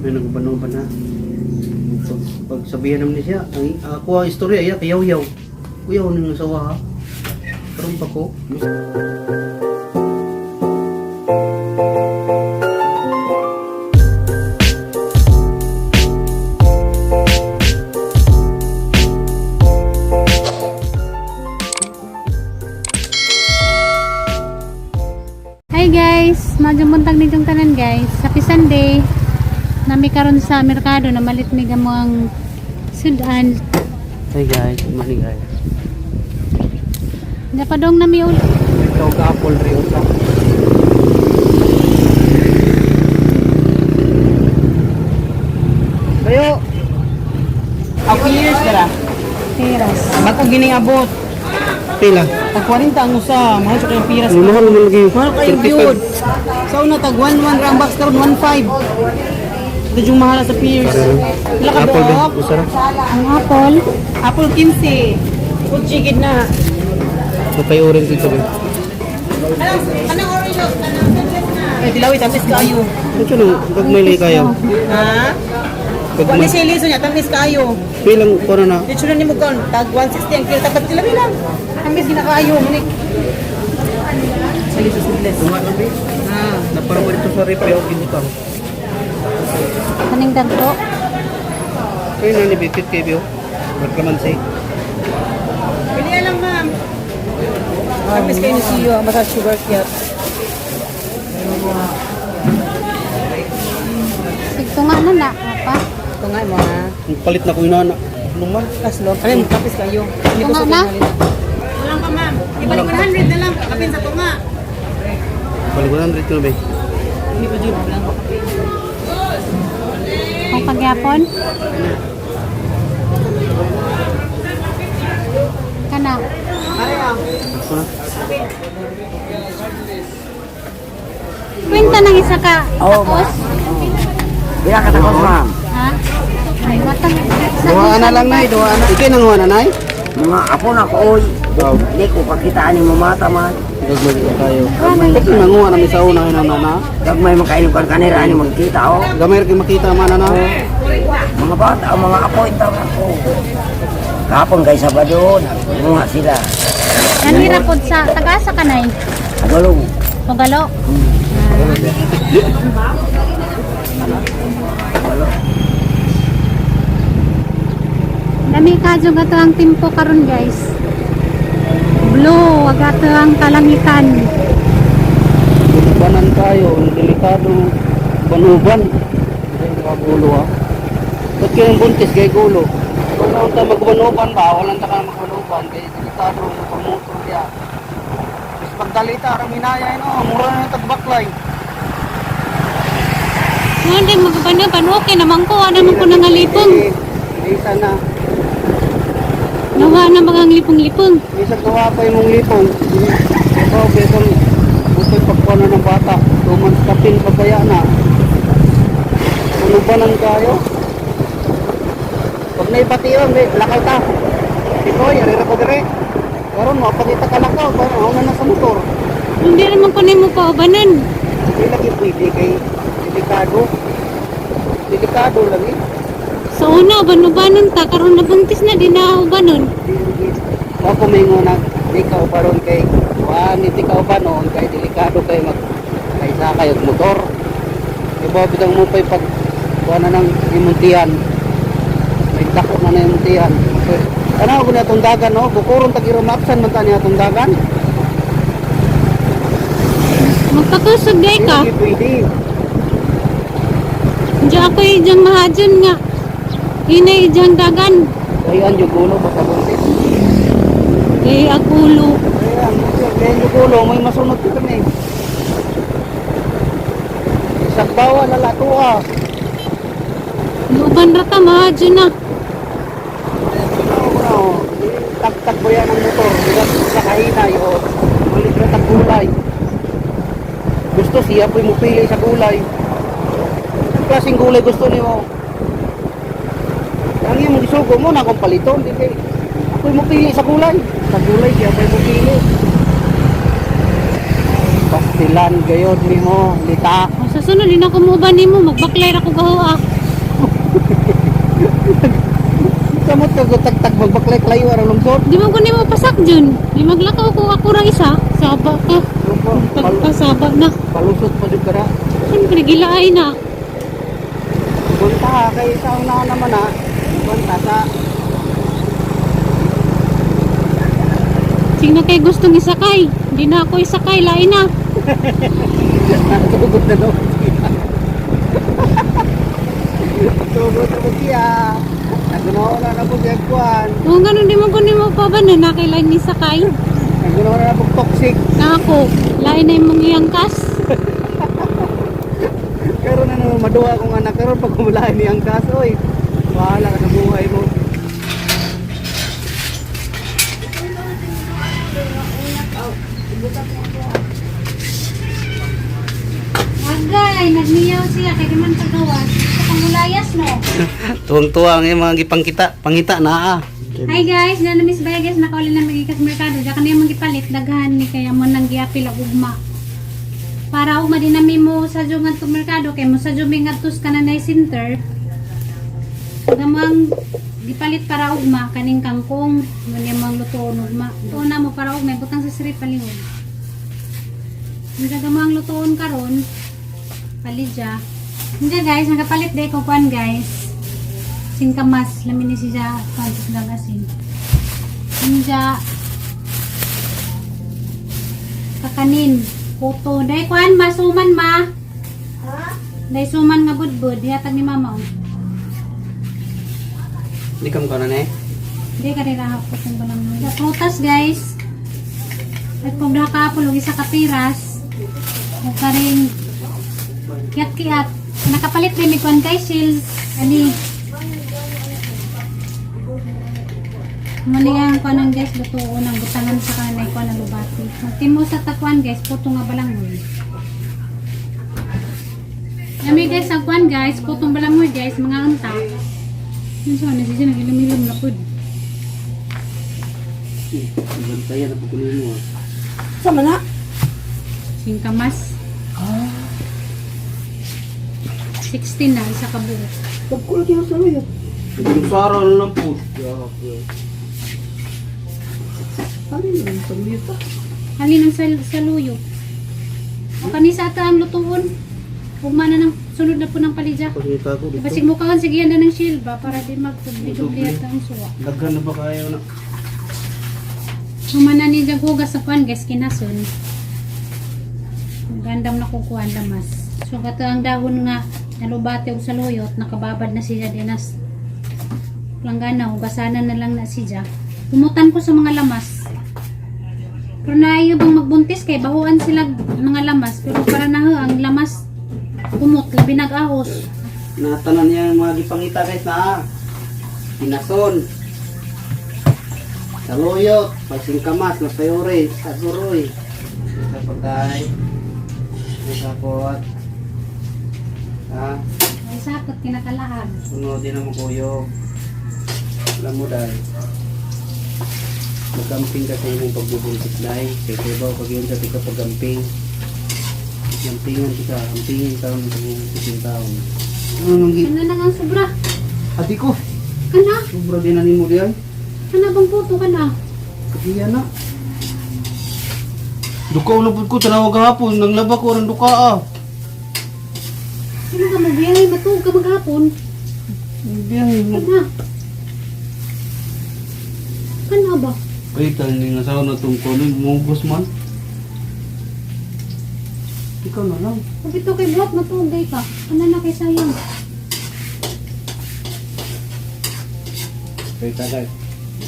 May naguban-uban na. Pag sabihan naman niya siya, ang ako ang istorya, iya, kayaw-yaw. Kuyaw nang asawa ha. Karon pa ko. Hi guys! Madyong buntag ninyong tanan guys. Happy Sunday! Nami karon sa merkado na malit mi gamo ang sudan. Hi guys, good morning guys. Napadong nami uli. Ikaw ka apple rin sa. Kayo! Ako years dara. Peras. Bago gining abot. Pila. Tag 40 ang usa, mahal sa kayong piras. Ang mahal mo lagi. Mahal kayo gyud. Sa una tag 11 ra ang box karon 15. Ito yung mahal sa peers. Pila ka Apple din, buok? usa ra. Ang apple. Apple 15. Kutsi gid na. So kay orange dito ba? Kanang orange kanang na. Eh dilawi tamis kaayo. Ito nang gagmay lay kayo. Ha? Wa Gagmay. ni siya liso niya, tamis kaayo. Pilang kuno na. Dito na nimo kon tag 160 ang kilo tag dilawi lang. Tamis gina kaayo munik. Sa liso sa Tunga lang be. Ha. Napara mo dito sa rep yo ginutang. Kaning dagko. Kayo na ni Bikit kay Bio. Nagkamansi. Pili lang, ma'am. Tamis kayo ni Siyo, basta sugar kyat. Sigtunga na na. Apa? Ito nga mo ha. Palit na ko inana. Luman. Kaslo. Ano yung kapis kayo? Hindi ko Tunga sa na? Walang pa, ma'am. Ibalik 100 na lang. Kapin sa tunga. Balik 100 kilo be. Hindi ko dyan. Walang kapin. Kung pagyapon. Kana. Ako na. Kwenta ng isa ka. Tapos. Pila ka takos, ma'am? Ha? Ay, matang. Duha na lang nay, duha na. Ikay nang na nay. Mga apo na ko, oy. Hindi ko kakitaan ni mamata, man. Gagmay ko tayo. Kasi nanguha na mi sa una na na. Gagmay makainom kan kanira ani magkita, oh. Gamay ra kay makita man na. Mga bata, ang mga apo, itaw ako. Kapon kay Sabado, nagmunga sila. Kanira pod sa tagasa kanay. Agalong. Pagalo. Dami kadyo ato ang timpo karon guys. Blue ag ato ang kalangitan. Ubanan tayo, ang delikado banuban. Ay, nakagulo ha. Ba't kayong buntis kay gulo? Kung naon ta magbanuban ba, walang ta ka magbanuban kay delikado ang pagmotor niya. Mas pagdalita arang hinaya no, mura na tagbaklay. Hindi magbanuban okay naman ko ana man ko nangalipong. Isa na. Nawa na mga lipong-lipong. Bisa gawa pa yung lipong. Ito, besang butoy pagkuha na ng bata. 2 months kapin pagkaya na. Unubanan tayo. Pag naipati yun, may lakaw ta. Ikoy, arira ko dire. Karon mo, pagita ka lakaw, parang ako na sa motor. Hindi naman ko nimo paubanan. Hindi lagi pwede kay delikado. Delikado lagi. Sa una uban-ubanon ta karon nabuntis na di na ubanon. Mo ko may na di ka ubaron kay kuan di ka ubanon kay delikado kay mag kay sa kayo motor. Iba bitang mo pay pag kuan na ng imuntihan. May dako na na imuntihan. Ano ko na itong dagan no? Bukuron tag mapsan man ta niya itong dagan. Magpakusog gay ka. Hindi pwede. Diyan ako ijang mahajon nga. Hinay ijang dagan. Kaya ang jugulo basta buntis. Kay agulo. Kaya ang kaya ang jugulo may masunod dito ni. Isang bawa lalatua. Uban ra ta mahajon na. Ano, tagtag mo yan ang motor, bigat sa kahinay o malit na tag gulay. Gusto siya po mo pili sa gulay. Ang klaseng gulay gusto niyo? Ang iyong gisugo mo na akong paliton, di kay ako'y mo pili sa gulay. Sa gulay siya po'y mo pili. Pastilan gayod nimo, lita. O, sa sunod di na ko muuban nimo magbaklay ra ko gaho ah. Kamot-kamot ka tagtag magbaklay layo arang lungsod. Di mo kunin mo pasak Jun. Di maglakaw ko ako ra isa. Saba ka. Pagpasaba na. Palusot pa jud ka na. Siyempre, gilaay na. Punta kay sa una naman ha. Punta sa Sino kay gustong isakay? Di na ako isakay, lain na. Natugod na daw. Natugod na po siya. Nagunaw na na po siya kuwan. Kung ganun di mo kunin mo pa ba na nakailan ni sakay? Nagunaw na na po toxic. Na ako, lain na yung mga iyangkas. Karon na naman maduwa akong anak karon pag kumulain niyang kaso oy. Bahala ka sa buhay mo. Agay, nagmiyaw siya kay di man kagawas. Sa pangulayas no. Tuwang-tuwa ang iyang mga gipangkita, pangita na ah. Hi guys, na miss bye guys, nakauli na magikas merkado. Diyan kaniya magipalit daghan ni kaya mo nang giapil ang ugma. Para ugma din nami mo sa ngadto merkado kay mo sa mi ngadto sa Kananay Center. Gamang gipalit para ugma kaning kangkong mo niya mang lutoon ugma. Tuon na mo para ugma butang sa siri palihog. Hindi gamang lutoon karon. Palidya. Hindi guys, nakapalit day ko kuan guys. Singkamas, lamin ni siya kwantos lang asin. Inja kakanin, puto. Day kuan masuman ma. Day suman nga budbud, yatag ni mama oh. Hindi ka mukha na eh. Hindi ka rin rahapot ng balang mo. Prutas guys. At kung nakapulog isa ka piras, o ka rin kiyat-kiyat. Nakapalit din ni kuan guys, shields. Ani. Muli ang kuan ang guys, lutuon ang butangan sa kanay kuan ang lubati. Magtimo sa takwan guys, puto nga balangoy. Yami guys, ang kuan guys, putong balangoy guys, mga unta. Yun siya, nasi siya, nag-ilom-ilom na pud. Bantayan na pagkunin mo ah. Sama na. Singkamas. Ah. 16 na, isa ka buo. Pagkulot yung sa luyo. Sara na lang po. Ano yun? Sa luyo ta. Halin ang saluyo. O kanisa ata ang lutuon. Ugma na ng sunod na po ng palidya. Pagkita ko dito. Basig mo kaon sige na ng shield ba para di magdubli-dubli at ang suwa. Daghan na ba kayo na? Humana ni Jaguga hugas sa kuan guys kinason. Gandam na kukuan lamas. So kato ang dahon nga nalubati og saluyot nakababad na siya dinas. Planggana hugasanan na lang na siya. Pumutan ko sa mga lamas. Pero naiyo bang magbuntis kay bahuan sila mga lamas pero para na ho, ang lamas kumot labi nag-ahos. Natanan niya ang mga gipangita guys na ah. Pinason. Saluyot, pagsingkamas, nasayore, sasuroy. Sapot ay. Sapot. Ha? Ay sakot kinakalahag. Sunod din ang makuyog. Alam mo dahil. Magamping ka sa imong pagbubuntis dahil. Kay ba pag yun sa ka paggamping. Gampingan kita, gampingin ka ng pagbubuntis yung taon. Ano nang gi... Kana lang ang sobra. Ati ko! Kana, Sobra din na nimo diyan. kana bang puto kana? Kaya na. Dukaw na pud ko tanaw gahapon nang laba ko ran duka ah. Sino ka magbiyahe matuog ka maghapon? Biyahe mo. Kana. Kana ba? Ay, tani nga sa na tong kuno mugos man. Ikaw na lang. Kung ito kay buhat matuog day ka. Kana na kay sayang. Kay tagay.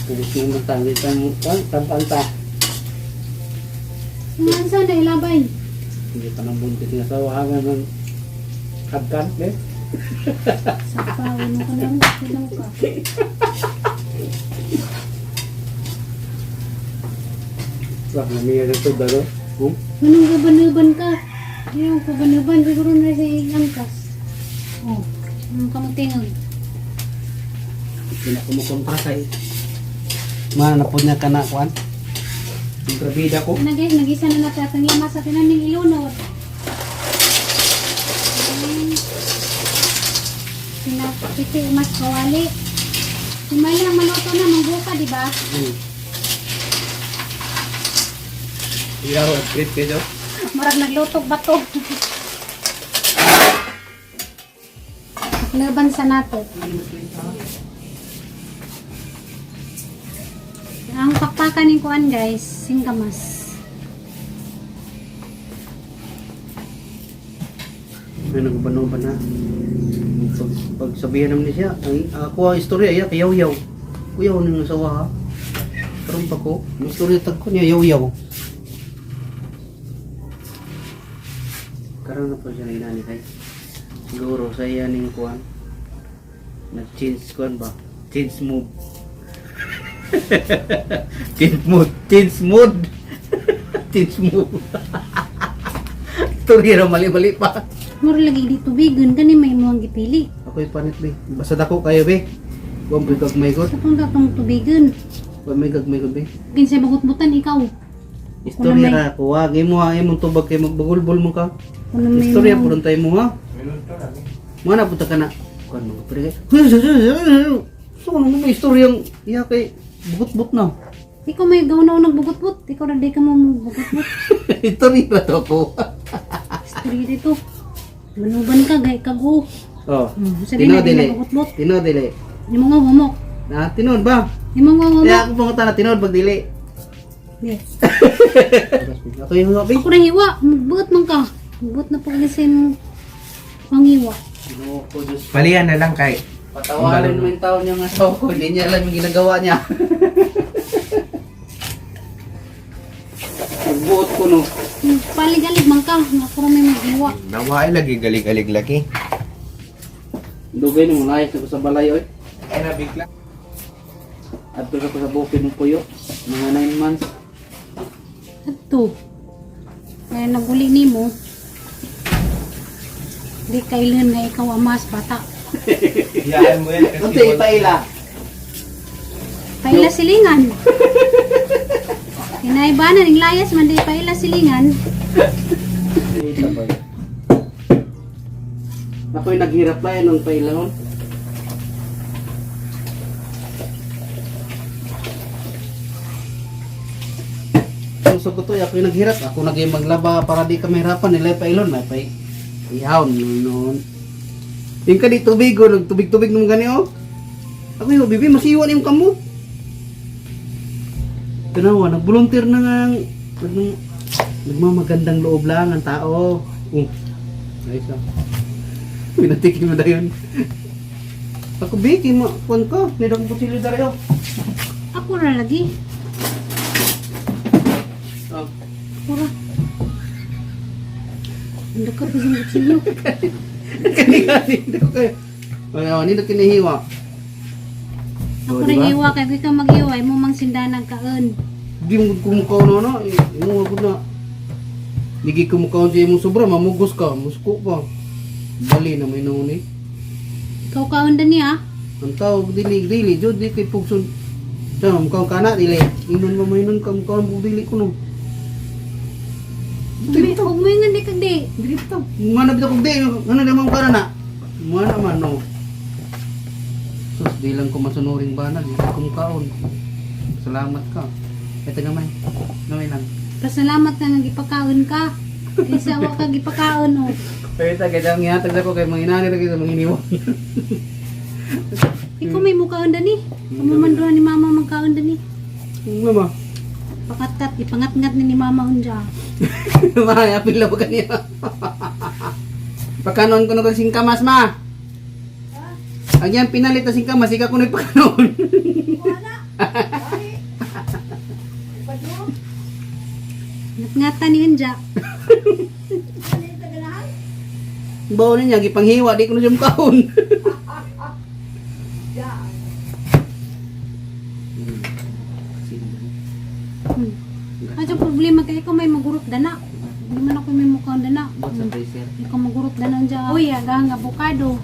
Gusto mo tanggi tang tampanta. Nga sana ilabay. Hindi pa nang buntis nga sa hangan ng kadkan, be. Sa pawon mo kana ano ka. Wah, namiya na to dalo. Hmm? Manong gaban-uban ka? Ayaw gaban-uban siguro na sa angkas. Oh, anong kamutingag? Hindi na kumukontra kay. Mana na po niya kana kuan. Kontrabida ko. Ano guys, nagisa na natin ang lama sa tinaning ilunod. Pinapiti mas kawali. Si Mali ang maluto na, mangguka, di ba? Iyaw, great kayo. Murag naglutog ba to? Laban sa nato. Ang pakpakan ni kuan guys, singkamas. Ay, nagubano-ba na. Pag sabihan naman niya siya, ang ako ang istorya, iya, kayaw-yaw. Kuyaw nang asawa ha. Karon pa ko, ang istorya tag ko niya, yaw-yaw. Karon na po siya na inani kay. Siguro sa iya ning kuan. Nag-change kuan ba? Change move. Change mood. Change mood. Change move. Istorya ra mali-mali pa. Mura lagi di tubigon kani may muang gipili. Ako'y panit be. Basta dako kayo be. Wa may gagmay god. Sa tong datong tubigon. Wa may gagmay god be. Kinsay bagot-butan ikaw. Istorya ra ko wa imo ha imong tubag kay magbagulbol mo ka. Kuno may Istorya muang- pud tayo mo ha. Mo na punta ka na. Kuan mo pre. So ano mo istoryang iya kay bugot-but na. Ikaw may gawnaw ng bugot-but. Ikaw ra di ka mo bugot-but. Istorya ra to ko. Istorya dito. Manuban ka gay kago. Oh. Sabi na Tino di dili. na bugot-but. Tino dili. Imo nga humok. Na tinuod ba? Imo nga humok. Kaya ako pangutan na tinuod pag dili. Yes. Ako yung hiwa be. Ako na hiwa. Magbuot man ka. Magbuot na pagalisin mo. Ang hiwa. Ginoo ko Diyos. Palian na lang kay. Patawarin mo yung tao niya nga asawa ko. Hindi niya alam yung ginagawa niya. Nagbuot ko no. Paligalig man ka. Ako ra may maghiwa. Nawaay lagi galig-galig lagi. Dugay nung layas na ko sa balay oy. Ay nabigla. Adto sa ko sa bukid ng puyo. Mga 9 months. Ato. Kaya naguli nimo. Di kailan nga ikaw amas bata. Iyaan mo yan kasi Unti ipaila. Paila silingan. Kinaibanan ning layas man di paila silingan. Ako'y naghirap lang ng pailahon. Ang sagot ko, ako'y naghirap. Ako naging maglaba para di ka mahirapan. Nila pailon, may pay. Ihaw, noon. Yung ka di tubig, oh, nagtubig-tubig nung gani, oh. Ako yung bibi, masiwan yung kamot. Tanawa, nag-volunteer na nga. Nagmamagandang loob lang ang tao. Oh. Ayos ah. Pinatikim mo na yun. Ako, Vicky, ma kuwan ka. Nidang kutsilyo dari oh. Ako ra lagi. Oh. Ako ra. Ang dakat sa kutsilyo. Kani-kani. Hindi ko kayo. Ay, nindot kinihiwa. Ako Oh, ra diba? hiwa kay ikaw maghiwa imo mang sindanag kaon. Di mo kumukaw na na. Imo ako na. Ligi kumukaw sa imong sobra, mamugos ka, musko pa. Bali na may noon eh. Ikaw kaon dani ah. Ang tao, dili, dili, jud, di kay pugson. Sa, mukaw ka na, dili. Inon mo, mainon ka, mukaw mo, dili ko no. Dili Ug mo nga di kag di. Dili ta. Mana bitaw kog di, ano naman ka na? Mana man no. Sus, di lang ko masunuring banag, di ko mukaon. Salamat ka. Ito gamay. Gamay lang. Pasalamat ka nga gipakaon ka. Kaysa wa ka gipakaon oh. Pero ito, kaya ang ihatag sa ko kay mga inani na kayo mga iniwan. Ikaw may mukaon dani. Kamo man duha ni mama magkaon dani. Mama. Pangatkat, ipangatngat ni mama unja. Ma, apil na ba kaniya? Pakanon ko na kang singkamas, ma. Ang yan, pinalit na singkamas, ikaw ko na ipakanon. Ngatngatan ni unja. Bawa niya, gipanghiwa, di ko na siya mukaon. Adyo problema kay ikaw may magurot dana. Hindi man ako may mukaon dana. Ba't sa freezer? Ikaw magurot dana unja. Uy, agahang abukado.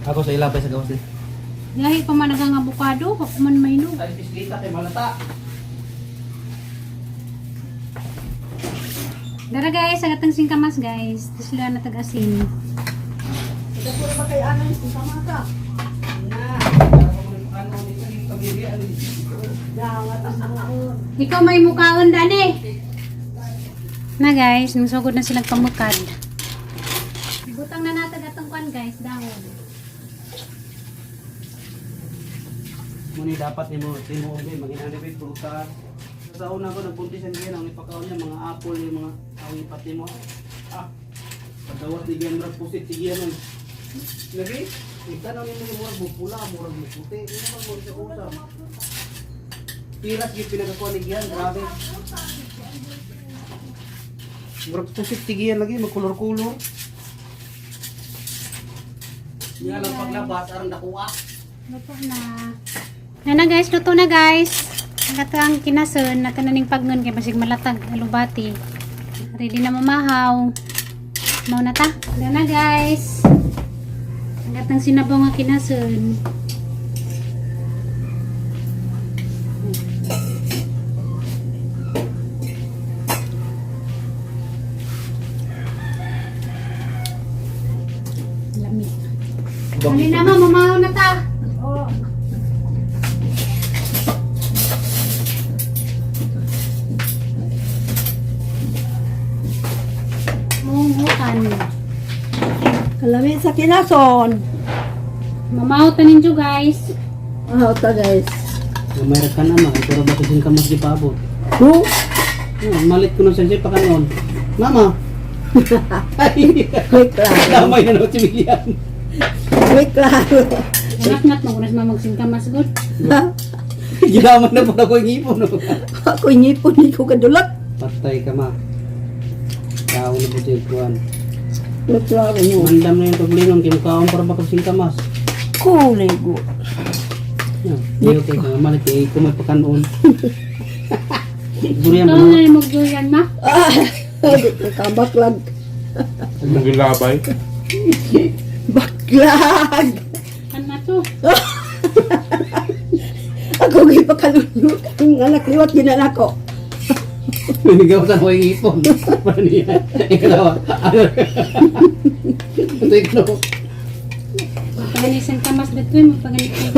Ako sa ilapay sa gawas din. Yahi pa man agang abukado, ako man mainog. Ay, pislita kay malata. Dara guys, ang atang singkamas guys. Tapos sila na tag-asin. Ikaw may mukaon dani. Na guys, nungsugod na silang pamukad. Butang na natin atong kwan guys, dahon. Muni dapat nimo timo ba maginani ba prutas. Sa una ko nagbuntis ang giyan ang ipakaon niya mga apple yung mga ang ipat nimo. Ah. Pagdawas ni giyan murag pusit sige yan. Lagi ikanaw nimo yung murag pula, murag puti. Ano ba mo sa usap? Piras gyud pinagakuha ni giyan, grabe. Murag pusit tigiyan lagi magkulor-kulor. Nga lang paglabas aron nakuha. Luto na. Yan na guys, luto na guys. Ang ato ang kinasun, nato na ning pagnon kay basig malatag alubati. Ready na mamahaw. Mao na ta. Yan na guys. Ang atang sinabaw nga kinasun. Lami. Dali na ma, mamahaw na ta. Munghutan. Kalamin sa kinason. Mamahaw ta ninyo guys. Ah, ta guys. Mayroon ka naman, pero bakit din ka magdipabot? Who? Oh, malit ko na sa siya pakanon. Mama! Ay, Quick lang. damay na naman si Milian. Quick lang. Anak-nak mo kunas mamagsingkamas good. Ginaman na pala ko yung ipon. No? Ako ngipon ni ko kadulat. Patay ka ma. Tao na po siya kuwan. Quick lang mo. Mandam na yung paglingon, kinukaon para baka singkamas. Kulay go. Yeah, di okay ka, malit kay ko may pakanon. Durian Ikaw mo. na yung magduyan ma. Ah, di ko ka baklag. Nagilabay. Baklag. Kan na to. Ako gipakalunok ang anak liwat ginala ko. Nagaw sa ko yung ipon. Para niya. Ikaw. Ito ikaw. Paganisan ka mas dito, mapaganit ka.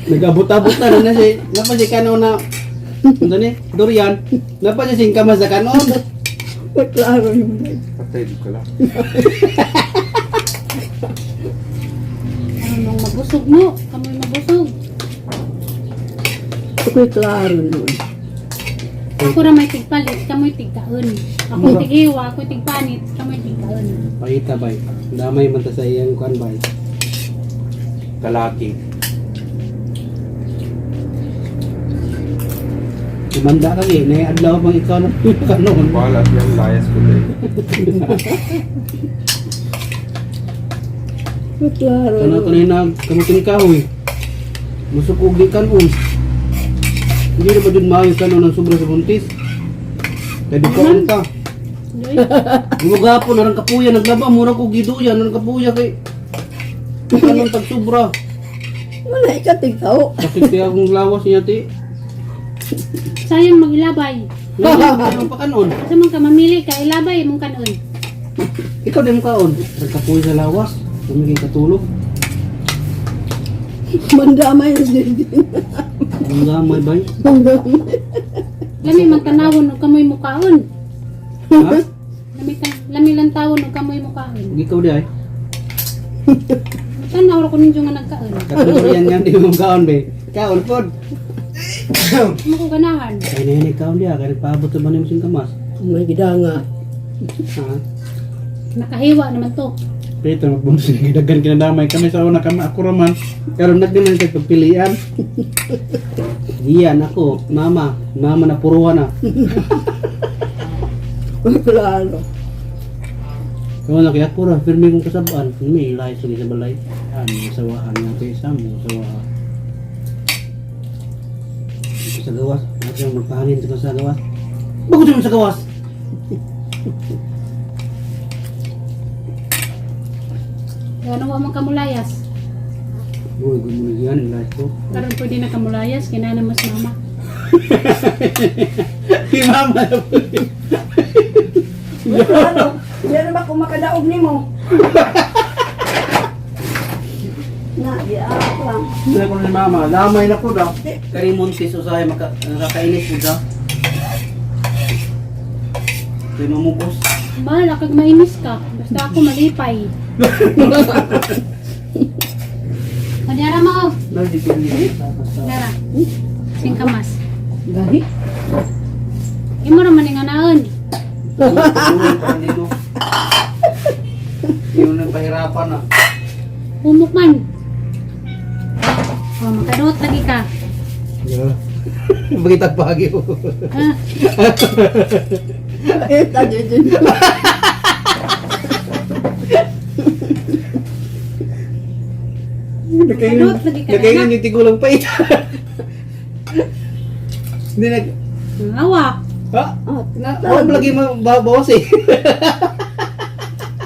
Nag-abot-abot na na siya. Napa siya kanon na. Ano ni? Durian. Napa siya singkamas sa kanon. Quick lang mo. Patay di ko lang. Ano nung mabusog mo? Kamoy mabusog. Quick lang mo. Ako ra may tigpalit, kamoy tigkaon. Ako tigiwa, ako tigpanit, kamoy tigkaon. Pakita bay. Damay man ta sa iyang kuan bay. Kalaki. Tumanda ka eh. Naiadlaw pang ikaw na kanon. Wala yan, layas ko din. Quick lang Ano mo. ko na kamuting kahoy. Musok og di kanon. Hindi na ba dun maayo kanon ang sobra sa buntis? Kaya di kaon ta. Doy. Gumagapon, narang kapuya, naglaba, mura ko giduya, narang kapuya kay... Kanon tag sobra. Wala ka tigtao. Sakit kaya akong lawas niya, ti. Sayang magilabay. Ano pa kanon? Asa man ka mamili ka ilabay mong kanon. Ikaw din mo kaon. Narang kapuya sa lawas. Lumigay katulog. Mandamay din. Ang gamay bay. Mandamay. Lami man tanawon og kamoy mukaon. Ha? Lami ta lami lang tawon og kamoy mukaon. Huwag ikaw di ay. Tanaw ra ko ninyo nga nagkaon. Katulog yan yan, di mo kaon bay. Kaon pod. Mo ko ganahan. Kaya na yan ikaw di ay. Kaya nagpaabot sa ba nimo singkamas? May gidanga. Ha? Nakahiwa naman to. Peter, magbuntis na gidagan kinadamay kami sa una kami ako raman. Karon nagdiman sa pagpilian. Diyan ako, mama, mama na puruan na. Quick lang. Kaya na kaya ako ra, pirmi kong kasabaan, may ilay sa sa balay. Ano sawahan nga kay sa mo sawahan. Sa gawas, ano siya magpahangin sa gawas. Bakit mo sa gawas? Gano wa man kamulayas. Uy, gumuligan, ilay ko. Karon pwede na kamulayas kinana mas mama. Si mama na po. Quick lang. Di na ba kung makadaog nimo? Na, di ako lang. Sila ko ni mama, lamay na ko daw. Kari muntis usahay maka nakakainis po daw. Kay mamugos. Bahala kag mainis ka. Basta ako malipay. Kunyara mo. Dara. Singkamas. Gahi. Imo ra man nga naon. Yun ang pahirapan ah. Humok man. Oh, makaduot lagi ka. Bakit ang bagyo? Ah, Eh, tadi din. makaduot lagi ka. Nakaingan yung tigulang pa ito. Hindi nag... Awa. Ha? Ah, Huwag lagi mabawas eh.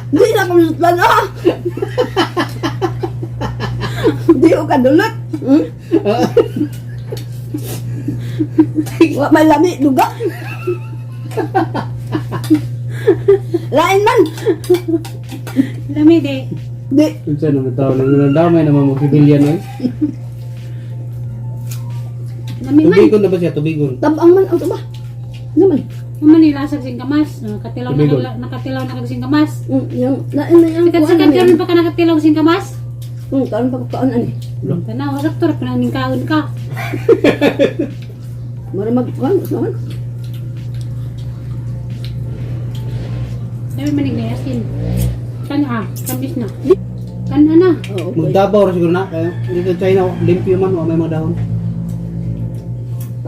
Hindi na kami sutlan ah. Hindi ko kadulot. Hmm? Wa may lami duga. Lain man. Lami de. Di. Unsa naman tao nang damay naman mo sibilyan eh. Lami man. Tubigon na ba siya? Tubigon. Tabang man ang tuba. Naman. Human ni lasag singkamas. Nakatilaw Tubigon. na nakatilaw na kag singkamas. Yung lain na yung Sikat-sikat kuan karon pa ka nakatilaw singkamas. Karon pa ko kaon ani. Tanaw, sakto ra pa ning kaon ka. Mara mag kuan naman. Lami man ni asin. Kan ah, tamis na. Kan na. Oh, okay. Magdabaw ra siguro na. Kaya dito China, limpyo man, wa may mga dahon.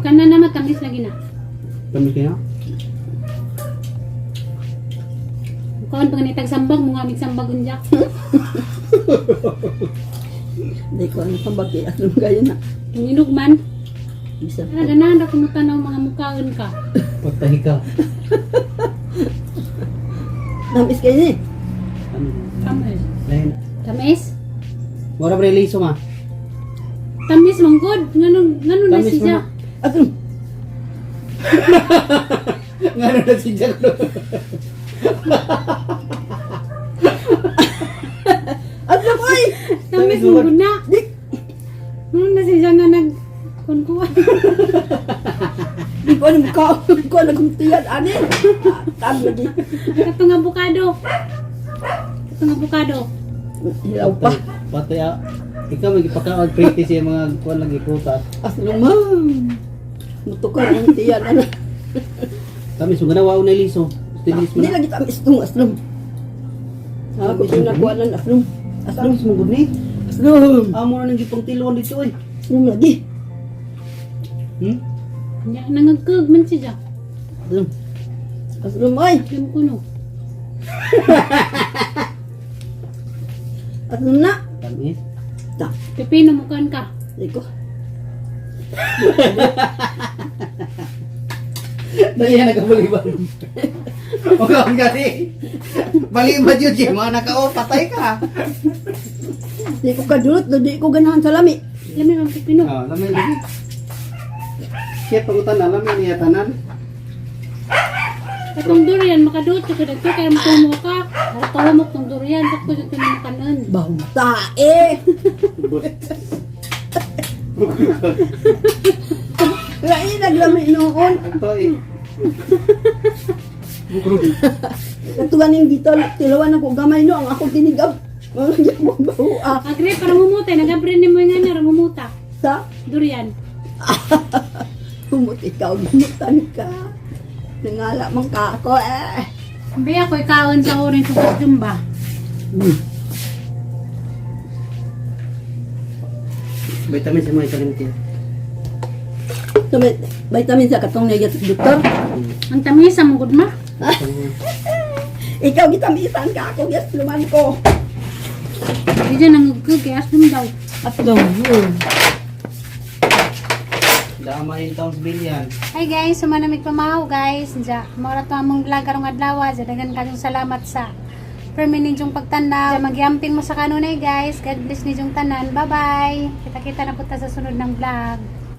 Kan na matamis lagi na. Tamis kaya? Kaon pa ganitag sambag mo nga mig sambag unja. Di ko ano pambaki at gaya na. Ang inog man. Bisa. Ah, ganahan ra kuno tanaw mga mukaon ka. Patay ka. Tamis kayo ni. Ano? Tamis. Lain. Tamis? Wala ba liso ma? Tamis man gud. Ngano ngano na Tamis siya? man. Ato. Ngano na si Jack no? Ato koy. Tamis Tamis man man gud na. Di. Ngano na siya nga nag kun-kuan. Di ko alam ka. Ko alam kung tiyan ani. Tag lagi. Katong abukado. Katong abukado. Hilaw pa. Patay ah. Ikaw magipakaon pretty siya mga kuan lagi prutas. Aslo man. Mutukar ang tiyan ano. Tamis mo ganawa na liso. Tinis mo Hindi na. lagi tamis tong aslom. Ako yung nakuha ng aslom. Aslom. Tamis mo gud ni. Aslom. Amo na nang gipang tiluan dito eh. Aslom lagi. Nya nangagkag man siya. Aslom. Aslom ay. Alam ko no. Aslom na. Tamis. Ta. Pepino mukaan ka. Di ko. Dali na nagkabaliban. Huwag kasi. Balibad yun, Jim. Mga naka-off, patay ka. Di ko kadulot. Di ko ganahan sa lami. Lami man pepino. Ah, lami lagi. Siya pangutan na lami niya tanan. Katong durian makaduot ka dagto kay mo ka. Tuhumok tong durian sakto jud kini makanon. Bahong tae. Lain naglami noon. Ito eh. Katuan yung dito, tilawan ako gamay no, ang akong tinigab. Mga gyapon bawa. Agre para mumuta nagabre nimo nga niya ra mumuta. Sa Durian. humot ikaw, gimutan ka. Nangala man ka ako eh. Be ako ikaon sa orange ug jumba. Vitamin sa mga vitamin K. So, may vitamin sa katong nagyat sa doktor. Ang tamis sa mong ma. Ikaw gitamisan ka ako, yes, luman ko. Di dyan nangugkag kay aslom daw. At daw. Dama yung taong bilyan. Hi guys, sumanamig pamahaw guys. Diya, mao ra to among vlog karong adlaw. Diya daghan kayong salamat sa permi ninyong pagtanaw. Diya, magyamping mo sa kanunay guys. God bless ninyong tanan. Bye-bye. Kita-kita na po ta sa sunod ng vlog.